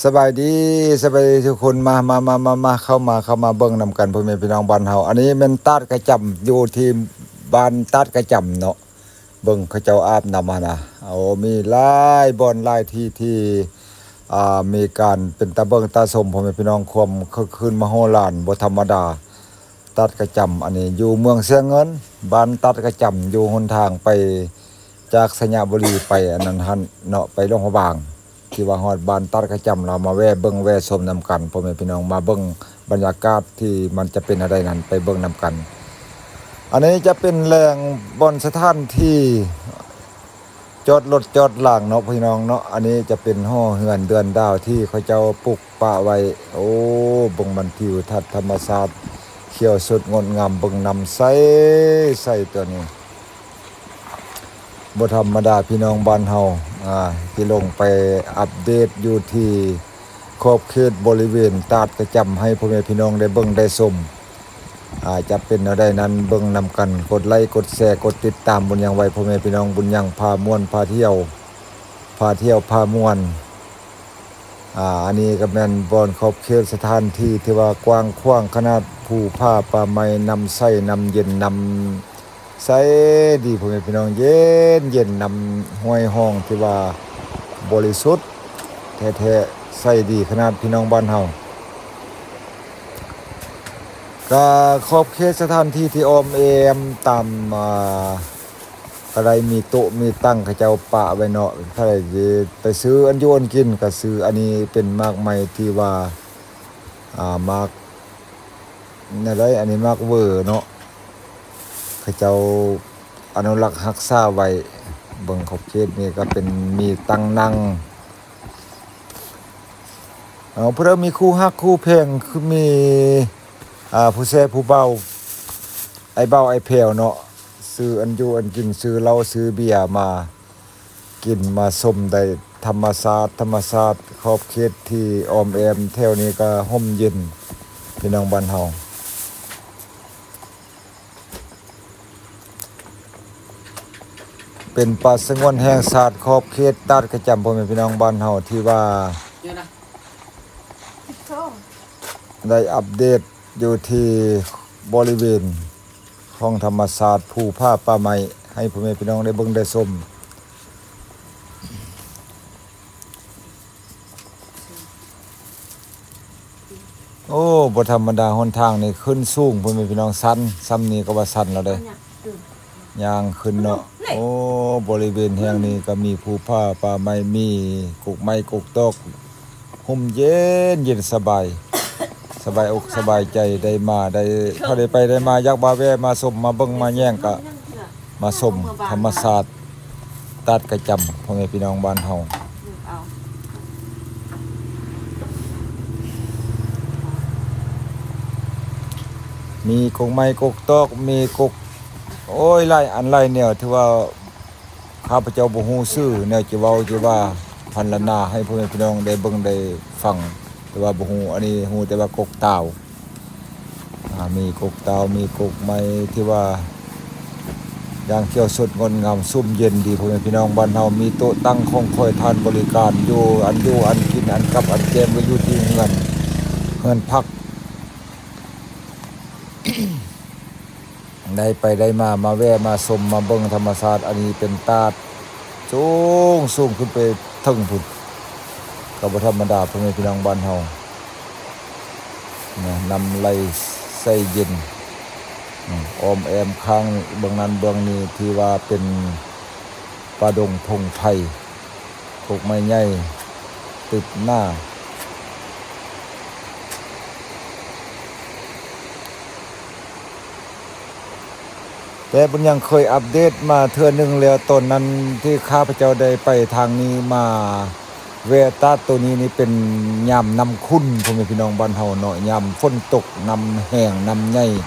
ສະບາຍດີ ສະບາຍດີທຸກຄົນ ມາ ມາ ມາ ມາ ມາ ເຂົ້າມາ ເຂົ້າມາເບິ່ງນຳກັນ ພໍ່ແມ່ພີ່ນ້ອງບ້ານເຮົາ. ອັນນີ້ແມ່ນຕາດກະຈຳ ຢູ່ທີ່ບ້ານຕາດກະຈຳເນາະ. ເບິ່ງເຂົາເຈົ້າອາບນ້ຳຫັ້ນນະ. ໂອ້ ມີຫຼາຍບ່ອນຫຼາຍທີ່ທີ່ ອ່າ ມີການເປັນຕາເບິ່ງຕາຊົມ ພໍ່ແມ່ພີ່ນ້ອງ. ຄວາມຄຶກຄື້ນມະໂຫລານບໍ່ທຳມະດາ. ຕາດກະຈຳ ອັນນີ້ຢູ່ເມືອງຊຽງເງິນ ບ້ານຕາດກະຈຳ ຢູ່ຫົນທາງໄປຈາກໄຊຍະບູລີໄປອັນນັ້ນຫັ້ນເນາະ ໄປຫຼວງພະບາງ ທີ່ວ່າຮອດບ້ານຕາດກະຈຳ ລາວມາແວ່ເບິ່ງແວ່ຊົມນຳກັນ ພໍ່ແມ່ພີ່ນ້ອງ. ມາເບິ່ງບັນຍາກາດທີ່ມັນຈະເປັນແນວໃດນັ້ນ ໄປເບິ່ງນຳກັນ. ອັນນີ້ຈະເປັນແຫຼ່ງບ່ອນສະຖານທີ່ ຈອດລົດຈອດລາງເນາະ ພີ່ນ້ອງເນາະ. ອັນນີ້ຈະເປັນຫໍເຮືອນເດືອນດາວທີ່ເຂົາເຈົ້າປຸກປະໄວ້. ໂອ້ ເບິ່ງມັນທິວທັດທຳມະຊາດ ຂຽວສົດງົດງາມ ເບິ່ງນ້ຳໃສ ໃສຕົວນີ້ ບໍ່ທຳມະດາ ພີ່ນ້ອງບ້ານເຮົາ. ອ່າ ທີ່ລົງໄປອັບເດດຢູ່ທີ່ຂອບເຂດບໍລິເວນຕາດກະຈຳ ໃຫ້ພໍ່ແມ່ພີ່ນ້ອງໄດ້ເບິ່ງໄດ້ຊົມ. ອ່າ ຈະເປັນແນວໃດນັ້ນ ເບິ່ງນຳກັນ. ກົດໄລ ກົດແຊ ກົດຕິດຕາມບຸນຍັງໄວ້ ພໍ່ແມ່ພີ່ນ້ອງ. ບຸນຍັງພາມ່ວນພາທ່ຽວ ພາທ່ຽວພາມ່ວນ. ອ່າ ອັນນີ້ກໍແມ່ນບ່ອນຂອບເຂດສະຖານທີ່ທີ່ວ່າກວ້າງຂວາງຂະໜາດ ພູຜາປ່າໄມ້ ນ້ຳໃສ ນ້ຳເຢັນ ນ້ຳໃສດີ ພໍ່ແມ່ພີ່ນ້ອງ. ເຢັນໆ ນ້ຳຫ້ວຍຮ່ອງທີ່ວ່າບໍລິສຸດແທ້ໆ ໃສດີຂະໜາດ ພີ່ນ້ອງບ້ານເຮົາ. ກະຂອບເຂດສະຖານທີ່ທີ່ອ້ອມແອ້ມຕາມ ອ່າ ກະໄດ້ມີໂຕະມີຕັ່ງເຂົາເຈົ້າປະໄວ້ເນາະ. ໃຜຊິໄປຊື້ອັນຢູ່ອັນກິນກະຊື້. ອັນນີ້ເປັນໝາກໄມ້ທີ່ວ່າ ອ່າ ໝາກແນວໃດ ອັນນີ້ໝາກເວີເນາະ ເຂົາເຈົ້າອະນຸລັກຮັກສາໄວ້. ເບິ່ງຂອບເຂດນີ້ກະເປັນມີຕັ່ງນັ່ງ ເອົາ ຜູ້ໃດມີຄູ່ຮັກຄູ່ແພງ ຄືມີ ອ່າ ຜູ້ແຊຜູ້ເບົາ ອ້າຍເບົາອ້າຍແພ້ວເນາະ ຊື້ອັນຢູ່ອັນກິນ ຊື້ເຫຼົ້າຊື້ເບຍມາກິນມາຊົມໄດ້. ທຳມະຊາດ ທຳມະຊາດ ຂອບເຂດທີ່ອ້ອມແອ້ມແຖວນີ້ກະຮົ່ມເຢັນ ພີ່ນ້ອງບ້ານເຮົາ. ເປັນປ່າສະຫງວນແຫ່ງຊາດຂອບເຂດຕາດກະຈຳ ພໍ່ແມ່ພີ່ນ້ອງບ້ານເຮົາ ທີ່ວ່າ ໄດ້ອັບເດດຢູ່ທີ່ບໍລິເວນຂອງທຳມະຊາດ ພູຜາປ່າໄມ້ ໃຫ້ພໍ່ແມ່ພີ່ນ້ອງໄດ້ເບິ່ງໄດ້ຊົມ. ໂອ້ ບໍ່ທຳມະດາ ຫົນທາງນີ້ຂຶ້ນສູງ ພໍ່ແມ່ພີ່ນ້ອງ. ຊັນ ຊ່ຳນີ້ກໍວ່າຊັນແລ້ວເດ້ ຍ່າງຂຶ້ນເນາະ. ໂອ້ ບໍລິເວນແຫ່ງນີ້ກໍມີພູຜາປ່າໄມ້ ມີກົກໄມ້ກົກຕອກ ຮົ່ມເຢັນ ເຢັນສະບາຍ ສະບາຍອົກສະບາຍໃຈ. ໄດ້ມາ ໄດ້ ພໍໄດ້ໄປໄດ້ມາ ຢາກມາແວ່ມາຊົມ ມາເບິ່ງມາແຍງ ກະມາຊົມທຳມະຊາດ ຕາດກະຈຳ ພໍ່ແມ່ພີ່ນ້ອງບ້ານເຮົາ. ມີກົກໄມ້ກົກຕອກ ມີກົກ ໂອ້ຍ ຫຼາຍອັນຫຼາຍແນວ ຖືວ່າຂ້າພະເຈົ້າບໍ່ຮູ້ຊື່ ແນວຈະເວົ້າຈະວ່າພັນລະນາໃຫ້ພໍ່ແມ່ພີ່ນ້ອງໄດ້ເບິ່ງໄດ້ຟັງ ແຕ່ວ່າບໍ່ຮູ້. ອັນນີ້ຮູ້ແຕ່ວ່າກົກຕາວ ອ່າ ມີກົກຕາວ ມີກົກໄມ້ທີ່ວ່າຢ່າງຂຽວສົດງົດງາມ ຊຸ່ມເຢັນດີ ພໍ່ແມ່ພີ່ນ້ອງບ້ານເຮົາ. ມີໂຕະຕັ່ງຂອງຄອຍທ່ານບໍລິການຢູ່ ອັນຢູ່ອັນກິນ ອັນກັບອັນແຈມ ກໍຢູ່ທີ່ເຮືອນ ເຮືອນພັກ. ໄດ້ໄປໄດ້ມາ ມາແວ່ມາຊົມ ມາເບິ່ງທຳມະຊາດ. ອັນນີ້ເປັນຕາດສູງໆ ຂຶ້ນໄປເທິງພຸ້ນ ກໍບໍ່ທຳມະດາ ພໍ່ແມ່ພີ່ນ້ອງບ້ານເຮົານະ. ນ້ຳໄຫຼໃສເຢັນ ອືມ ອ້ອມແອ້ມຂ້າງເບື້ອງນັ້ນເບື້ອງນີ້ ຖືວ່າເປັນປ່າດົງພົງໄພ ກົກໄມ້ໃຫຍ່ຕຶບໜາ. ແຕ່ບຸນຍັງເຄີຍອັບເດດມາເທື່ອໜຶ່ງແລ້ວ ຕອນນັ້ນທີ່ຂ້າພະເຈົ້າໄດ້ໄປທາງນີ້ມາ ແວ່ຕາດໂຕນີ້ນີ້ເປັນຍາມນ້ຳຂຸ້ນ ພໍ່ແມ່ພີ່ນ້ອງບ້ານເຮົາເນາະ, ຍາມຝົນຕົກ ນ້ຳແຫ້ງ ນ້ຳໃຫຍ່